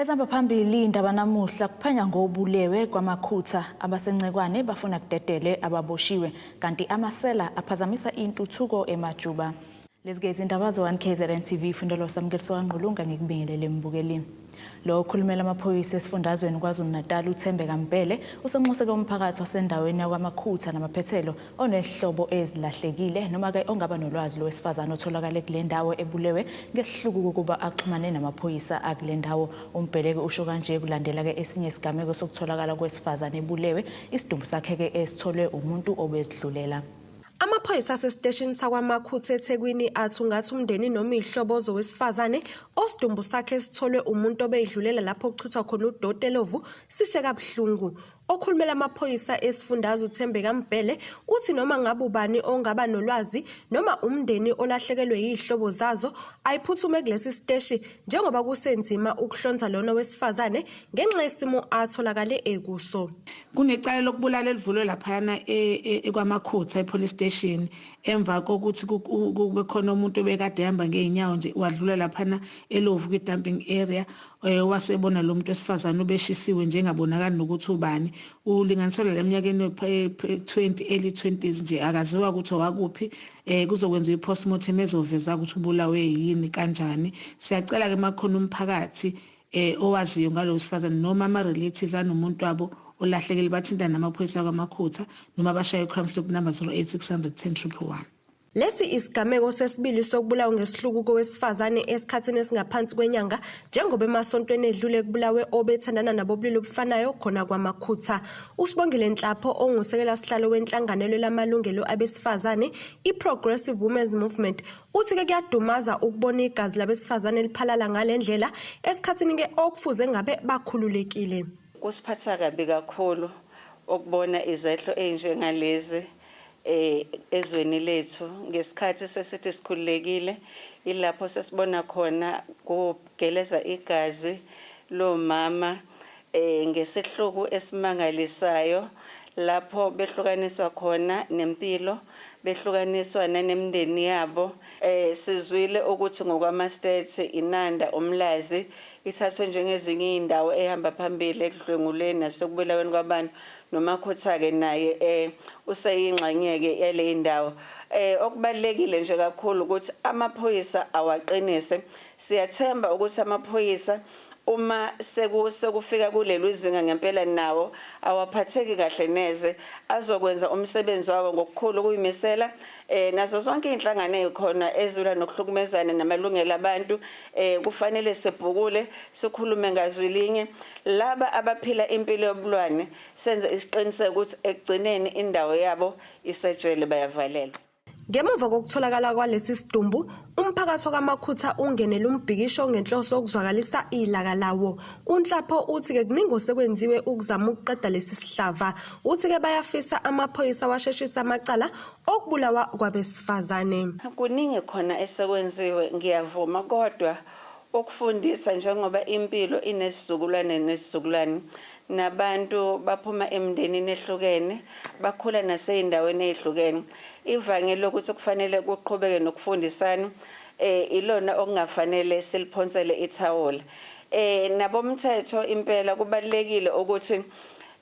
Ezihamba phambili indaba namuhla kuphenya ngobulewe kwaMakhutha abaseNcekwane bafuna kudedelwe ababoshiwe kanti amasela aphazamisa intuthuko eMajuba. Lezi ke izindaba ze-1 KZN TV Fundelo Samukeliso kaNgqulunga ngikubingelele mbukeli. Lo okhulumela amaphoyisa esifundazweni KwaZulu-Natal uThembeka Mbhele usenxuseke umphakathi wasendaweni yakwaMakhutha namaphethelo onezihlobo ezilahlekile noma-ke ongaba nolwazi lowesifazane otholakale kule ndawo ebulewe ngesihluku kokuba axhumane namaphoyisa akule ndawo. UMbheleke usho kanje kulandela-ke esinye isigameko sokutholakala kowesifazane ebulewe, isidumbu sakhe-ke esitholwe umuntu obezidlulela. Amaphoyisa asesiteshini saKwaMakhutha eThekwini athungatha umndeni noma izihlobo zowesifazane osidumbu sakhe sitholwe umuntu obeyidlulela lapho kuchithwa khona udoti eLovu sishe kabuhlungu. Okhulumela amaphoyisa esifundazwe uThembeka Mbhele uthi noma ngabe ubani ongaba nolwazi noma umndeni olahlekelwe yizihlobo zazo ayiphuthume kulesi siteshi njengoba kusenzima ukuhlonza lona wesifazane ngenxa yesimo atholakale ekuso. Kunecala lokubulala elivulwe laphayana eKwaMakhutha e-police station emva kokuthi kube khona umuntu obekade ehamba ngey'nyawo nje wadlula laphana eLovu kwi-dumping area wasebona lo muntu wesifazane ubeshisiwe nje engabonakali nokuthi ubani. Ulinganiselwa la eminyakeni 20 early 20s nje akaziwa ukuthi owakuphi. Kuzokwenziwa i-postmortem ezoveza ukuthi ubulawe yini kanjani. Siyacela-ke makukhona umphakathi owaziyo ngalo wesifazane noma ama-relatives anomuntu wabo olahlekile bathintane namaphoyisa kwaMakhutha noma bashaye i-crime stop number 08600 10 111. Lesi isigameko sesibili sokubulawa ngesihluku kowesifazane esikhathini esingaphansi kwenyanga njengoba emasontweni edlule kubulawe obethandana nabobulili obufanayo khona kwaMakhutha. USibongile Nhlapho ongusekela sihlalo wenhlangano elwela amalungelo abesifazane i-Progressive Women's Movement uthi-ke kuyadumaza ukubona igazi labesifazane liphalala ngale ndlela esikhathini-ke okufuze ngabe bakhululekile. Kusiphatha kabi kakhulu ukubona izehlo ezinjengalezi eh ezweni lethu ngesikhathi sesithi sikhululekile ilapho sesibona khona kugeleza igazi lomama eh ngesihluku esimangalisayo lapho behlukaniswa khona nempilo behlukaniswa nanemindeni yabo eh sizwile ukuthi ngokwama stats iNanda uMlazi ithathwe njengezinye izindawo ehamba phambili ekudlwenguleni nasekubulaweni kwabantu noMakhutha-ke naye eh useyingxenye-ke yale ndawo. Eh okubalulekile nje kakhulu ukuthi amaphoyisa awaqinise. Siyathemba ukuthi amaphoyisa uma seku sekufika kulelu zinga ngempela nawo awaphatheki kahle neze azokwenza umsebenzi wawo ngokukhulu ukuyimisela eh nazo zonke inhlangano ezikhona ezilwa nokuhlukumezana namalungelo abantu eh kufanele sibhukule sikhulume ngazwi linye Laba abaphila impilo yobulwane senze isiqiniseko ukuthi ekugcineni indawo yabo isejele bayavalelwa. Ngemuva kokutholakala kwalesi sidumbu, umphakathi wakwaMakhutha ungenele umbhikisho ngenhloso yokuzwakalisa ilaka lawo. UNhlapho uthi-ke kuningi osekwenziwe ukuzama ukuqeda lesi sihlava. Uthi-ke bayafisa amaphoyisa awasheshise amacala okubulawa kwabesifazane. Kuningi khona esekwenziwe ngiyavuma kodwa Ukufundisa njengoba impilo inesizukulwane nesizukulwane nabantu baphuma emindenini ehlukene bakhula nasey'ndaweni ey'hlukene. Ivangeli lokuthi kufanele kuqhubeke nokufundisana eh ilona okungafanele siliphonsele ithawula. Eh nabomthetho impela kubalekile ukuthi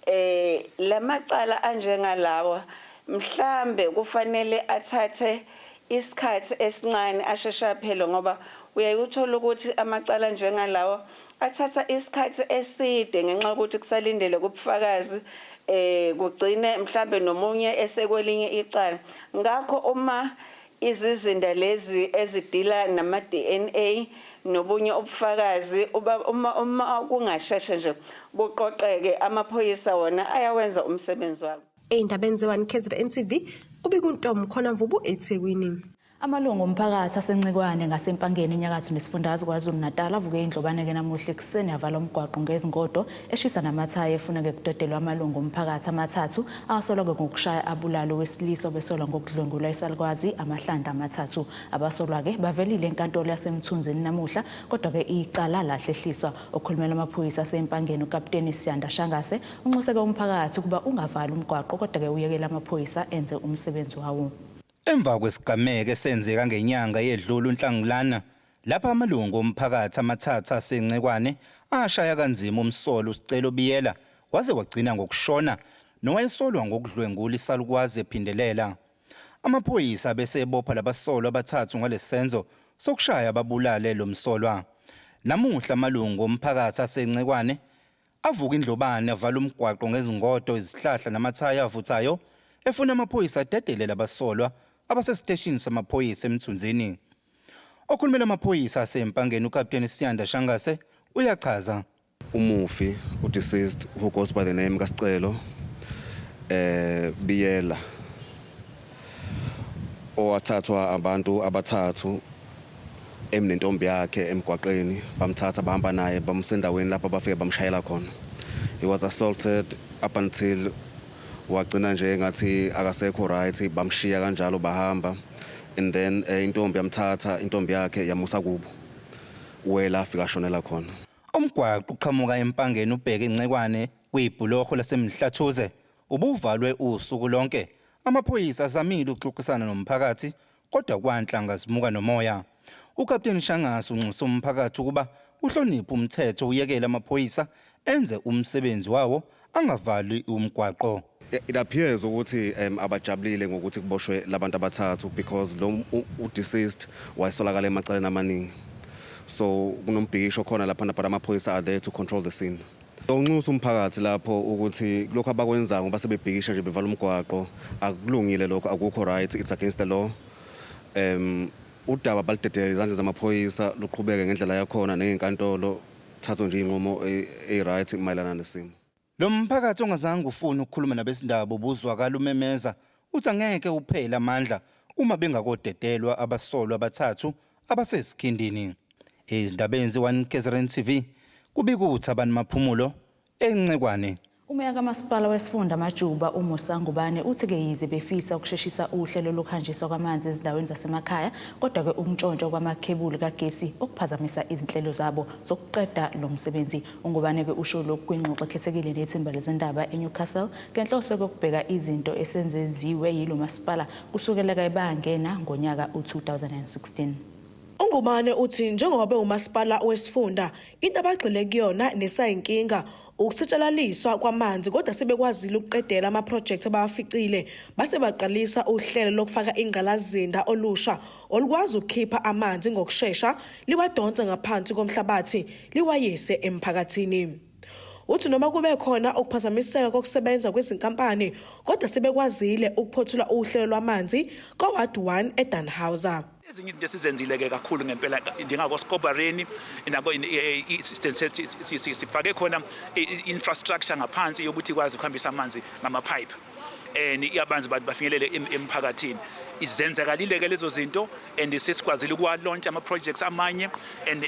eh lamacala anjengalawa mhlambe kufanele athathe isikhathi esincane asheshe aphele ngoba uyaye uthole ukuthi amacala anjengalawa athatha isikhathi eside ngenxa yokuthi kusalindele kubufakazi eh kugcine mhlambe nomunye esekwelinye icala ngakho uma izizinda lezi ezidila nama DNA nobunye ubufakazi uma uma kungasheshe nje buqoqeke amaphoyisa wona ayawenza umsebenzi wawo. Ey'ndabeni ze-1 KZN TV, kubika uNtombi Khona Mvubu eThekwini. Amalungu omphakathi aseNcikwane ngaseMpangeni enyakatho nesifundazwe KwaZulu-Natal avuke indlobane-ke namuhla ekuseni avala umgwaqo ngezingodo eshisa namathayi efuna-ke kudedelwe amalungu omphakathi amathathu asolwa-ke ngokushaya abulale owesilisa obesolwa ngokudlwengula isalukwazi amahlandla amathathu. Abasolwa-ke bavelile enkantolo yaseMthunzini namuhla kodwa-ke icala lahlehliswa. Okhulumela amaphoyisa aseMpangeni uKaputeni Siyanda Shangase unxuseke umphakathi ukuba ungavali umgwaqo kodwa-ke uyekele amaphoyisa enze umsebenzi wawo. Emva kwesigameko esenzeka ngenyanga eyedlule uNhlangulana, lapho amalungu omphakathi amathathu aseNcekwane ashaya kanzima umsolwa uSicelo Biyela waze wagcina ngokushona nowayesolwa ngokudlwengula isalukwazi ephindelela. Amaphoyisa bese ebopha labasolwa abathathu ngalesenzo sokushaya babulale lo msolwa. Namuhla amalungu omphakathi aseNcekwane avuka indlobane avala umgwaqo ngezingodo, izihlahla namathaya avuthayo efuna amaphoyisa adedele labasolwa abasesiteshini samaphoyisa eMthunzini. Okhulumela amaphoyisa aseMpangeni uKapteni Siyanda Shangase uyachaza. Umufi, u-deceased, who goes by the name kaSicelo Biyela, owathathwa abantu abathathu emnentombi yakhe emgwaqeni, bamthatha bahamba naye bamsendaweni lapho bafike bamshayela khona. He was assaulted up until wagcina nje ngathi akasekho right, bamshiya kanjalo bahamba, and then intombi yamthatha, intombi yakhe yamusa kubo wela afika ashonela khona. Umgwaqo uqhamuka eMpangeni ubheke eNcekwane kwibhuloho laseMhlathuze ubuvalwe usuku lonke. Amaphoyisa azamile ukuxoxisana nomphakathi kodwa kwanhlanga zimuka nomoya. UKapteni Shangase unxusa umphakathi ukuba uhloniphe umthetho, uyekele amaphoyisa enze umsebenzi wawo, angavali umgwaqo. It appears ukuthi abajabulile ngokuthi kuboshwe labantu abathathu because lo u-deceased wayesolakala emacaleni amaningi, so kunombhikisho khona lapha, but amaphoyisa are there to control the scene. Unxusa umphakathi lapho ukuthi lokho abakwenzayo ngoba sebebhikisha nje bevala umgwaqo akulungile lokho, akukho right, it's against the law. Udaba balidedele izandla zamaphoyisa luqhubeke ngendlela yakhona nezinkantolo, thathwe nje inqumo e-right mayelana nesimo. Lo mphakathi ongazange ufune ukukhuluma nabezindaba ubuzwakala umemeza uthi angeke uphele amandla uma bengakodedelwa abasolwa abathathu abasesikhindini. Ezindabeni ze-1 KZN TV kubika uThabani Maphumulo eNcekwane. Umeya kamasipala wesifunda Amajuba uMusa Ngubane uthi-ke yize befisa ukusheshisa uhlelo lokuhanjiswa kwamanzi ezindaweni zasemakhaya, kodwa-ke ukuntshontshwa kwamakhebuli kagesi okuphazamisa izinhlelo zabo zokuqeda lo msebenzi. UNgubane-ke usho lokhu kwingxoxo ekhethekile nethimba lezindaba eNewcastle ngenhloso yokubheka izinto esenzenziwe yilo masipala kusukela bangena ngonyaka u-2016. UNgubane uthi njengoba bewumasipala wesifunda, into abagxile kuyona nesayinkinga ukusatshalaliswa kwamanzi, kodwa sebekwazile ukuqedela amaphrojekthi abawaficile, base baqalisa uhlelo lokufaka ingqalasizinda olusha olukwazi ukukhipha amanzi ngokushesha, liwadonse ngaphansi komhlabathi, liwayise emphakathini. Uthi noma kube khona ukuphazamiseka kokusebenza kwezinkampani, kodwa sebekwazile ukuphothula uhlelo lwamanzi koWard 1 eDannhauser. Ezinye izinto esizenzile-ke kakhulu ngempela njengako-Scobareni nako sifake khona i-infrastructure ngaphansi yokuthi ikwazi ukuhambisa amanzi ngamapipe and amanzi bafinyelele emphakathini. Izenzakalile-ke lezo zinto and sesikwazile ukuwa-launch ama-projects amanye and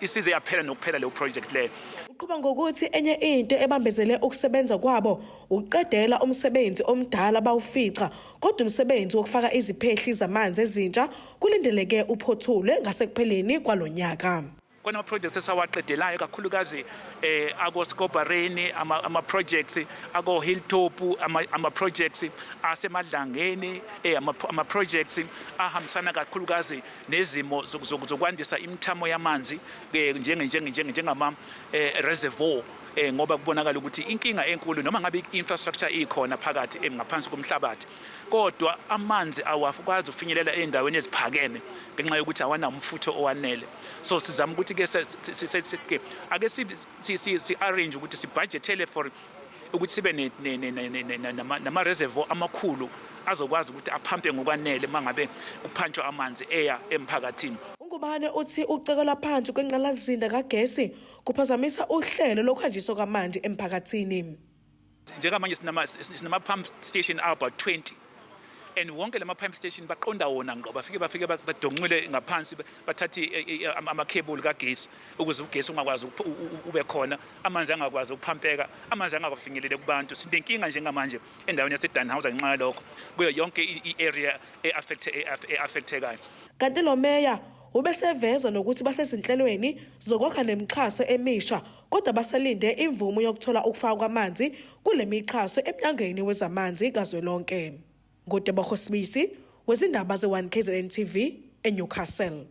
isize yaphela nokuphela leyo project leyo. Uqhuba ngokuthi enye into ebambezele ukusebenza kwabo ukuqedela umsebenzi omdala bawufica, kodwa umsebenzi wokufaka iziphehli zamanzi ezintsha kulindeleke uphothulwe ngasekupheleni kwalonyaka. Khona ama-projects esawaqedelayo, kakhulukazi ako-Scobareni, ama-projects ako-Hilltop, ama-projects aseMadlangeni, ama-projects ahambisana kakhulukazi nezimo zokwandisa imithamo yamanzi njengama reservoir, ngoba kubonakala ukuthi inkinga enkulu, noma ngabe i-infrastructure ikhona phakathi ngaphansi komhlabathi, kodwa amanzi awakwazi ukufinyelela ey'ndaweni eziphakeme ngenxa yokuthi awanawo umfutho owanele. So sizama ukuthi ke ake si-arrange ukuthi sibhajethele for ukuthi sibe nama-reservoir amakhulu azokwazi ukuthi aphampe ngokwanele uma ngabe kuphantshwa amanzi eya emphakathini. UNgubane uthi ukucekelwa phansi kwenqalasizinda kagesi kuphazamisa uhlelo lokuhanjiswa kwamanzi emphakathini. Njengamanje sinama-pump station about 20 and wonke lama pump station baqonda wona ngqo, bafike badonqile ngaphansi, bathathe amakhebuli kagesi ukuze ugesi ungakwazi ube khona, amanzi angakwazi ukuphampeka, amanzi angakafinyeleli kubantu. Sinenkinga njengamanje endaweni yaseDannhauser ngenxa yalokho, kuyo yonke i-area e-affectekayo. Kanti lo meya ubeseveza nokuthi basezinhlelweni zokwakha nemixhaso emisha, kodwa basalinde imvumo yokuthola ukufakwa kwamanzi kule mixhaso emnyangweni wezamanzi kazwelonke. NguTebogo Sibisi wezindaba ze-1 KZN TV eNewcastle.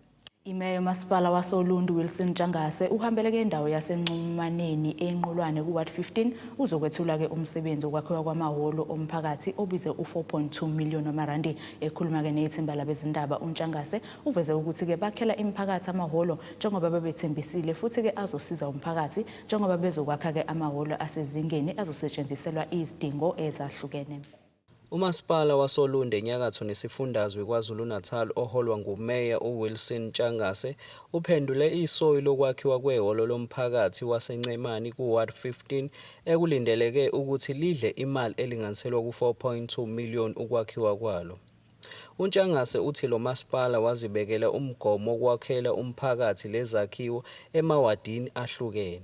Imeya yomasipala wasoLundi Wilson Ntshangase uhambeleke indawo yaseNcumaneni eNqulwane ku-Ward 15 uzokwethula-ke umsebenzi wokwakhiwa kwamahholo omphakathi obize u-4.2 million wamarandi. Ekhuluma-ke nethimba labezindaba uNtshangase uveze ukuthi-ke bakhela imiphakathi amahholo njengoba babethembisile futhi-ke azosiza umphakathi njengoba bezokwakha-ke amahholo asezingeni azosetshenziselwa izidingo ezahlukene. Umasipala wasoLundi enyakatho nesifundazwe KwaZulu-Natal oholwa nguMeya uWilson Ntshangase uphendule isoyi lokwakhiwa kwehholo lomphakathi waseNcemani ku-Ward 15 ekulindeleke ukuthi lidle imali elinganiselwa ku-4.2 million ukwakhiwa kwalo. UNtshangase uthi lo masipala wazibekela umgomo wokwakhela umphakathi lezakhiwo emawadini ahlukene.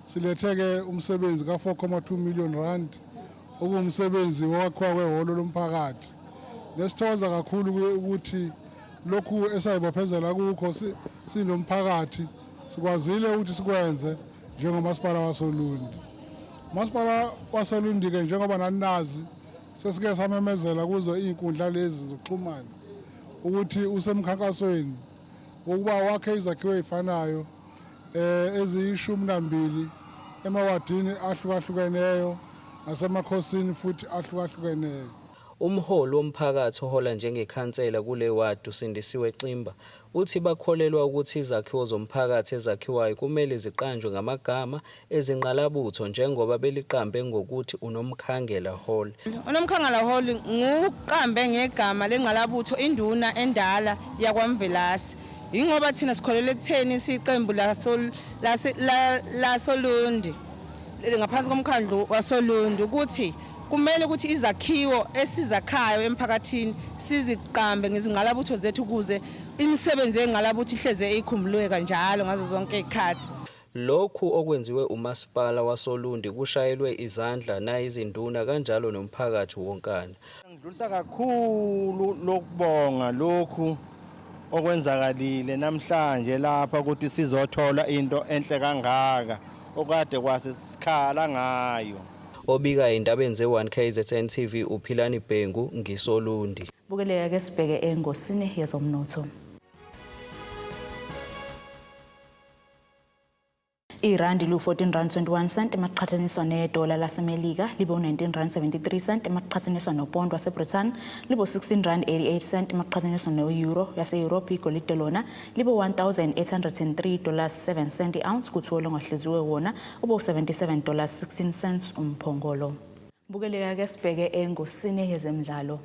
Silethe-ke umsebenzi ka-4.2 million rand okuwumsebenzi wokwakhiwa kwehholo lomphakathi. Nesithokoza kakhulu ukuthi lokhu esayibophezela kukho sinomphakathi sikwazile ukuthi sikwenze njengomasipala wasoLundi. Umasipala wasoLundi-ke njengoba naninazi sesike samemezela kuzo iy'nkundla lezi zokuxhumana ukuthi usemkhankasweni wokuba wakhe izakhiwo ey'fanayo eziyishumi nambili emawadini ahlukahlukeneyo nasemakhosini futhi ahlukahlukeneyo. Umholi womphakathi ohola njengekhansela kule wadi uSindisiwe Ximba uthi bakholelwa ukuthi izakhiwo zomphakathi ezakhiwayo kumele ziqanjwe ngamagama ezingqalabutho njengoba beliqambe ngokuthi uNomkhangela Hall. UNomkhangela Hall nguqambe ngegama lengqalabutho induna endala yakwaMvelase. Ingoba thina sikholelwa ekutheni siqembu lasoLundi ngaphansi komkhandlu wasoLundi ukuthi kumele ukuthi izakhiwo esizakhayo emphakathini siziqambe ngezingqalabutho zethu ukuze imisebenzi yengqalabutho ihleze ikhumbuleka njalo ngazo zonke izikhathi. Lokhu okwenziwe umasipala wasoLundi kushayelwe izandla nayizinduna kanjalo nomphakathi wonkana. Ngidlulisa kakhulu lokubonga lokhu okwenzakalile namhlanje lapha ukuthi sizothola into enhle kangaka okade kwase sikhala ngayo. Obika indabeni ze-1 KZN TV uPhilani Bhengu ngisoLundi. Bukeleka ke sibheke engosini yezomnotho. Irandi lu-14 rand 21 cent emaqhathaniswa nedola laseMelika, libe u-19 rand 73 cent emaqhathaniswa nopondo waseBritain, libe u-16 rand 88 cent emaqhathaniswa no-euro yase-Europe. Igolide lona libe $1803.7 cent i-ounce, kuthiwa olongahluziwe wona ube u-$77.16 umphongolo. Bukeleka ke sibheke engosini yezemidlalo.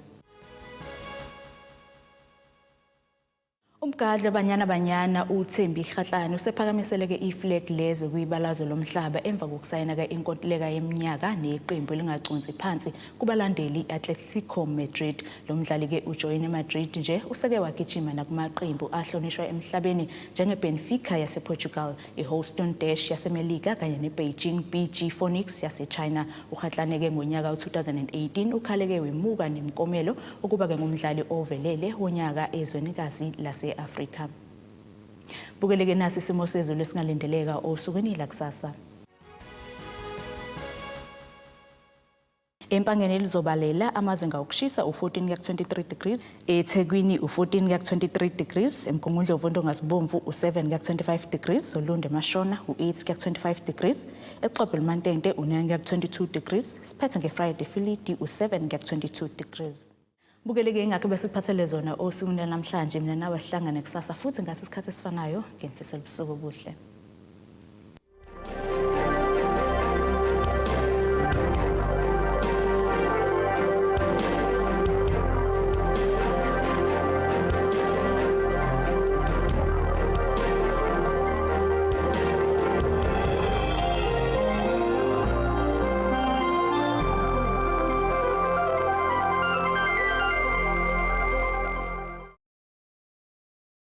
Umgadli Banyana Banyana uThembi Kgatlana usephakamiseleke iflag lezwe kwibalazwe lomhlaba emva kokusayina inkontileka yeminyaka neqembu elingaconsi phansi kubalandeli i-Atletico Madrid. Lo mdlali-ke ujoyine Madrid nje useke wagijima nakumaqembu ahlonishwa emhlabeni njenge-Benfica yasePortugal, i-Houston Dash yaseMelika kanye ne-Beijing BG Phoenix yaseChina. UKgatlana-ke ngonyaka u-2018 ukhaleke wemuka nemiklomelo ukuba-ke ngumdlali ovelele wonyaka ezwenikazi lase-Afrika. Bukeleke nasi isimo sezulu esingalindeleka osukwini lakusasa. Empangeni elizobalela amazinga okushisa u-14 kuya ku-23 degrees, eThekwini u-14 kuya ku-23 degrees, eMgungundlovu oNtongazibomvu u-7 kuya ku-25 degrees, Olundi eMashona u-8 kuya ku-25 degrees, eXobho Mantente u-9 kuya ku-22 degrees, siphethe ngeFriday Filidi u-7 kuya ku-22 degrees. Bukeleke ingakho besikuphathele zona osukwini namhlanje. Mina nawe sihlangane kusasa futhi ngasi isikhathi esifanayo. Ngimfisela ubusuku obuhle.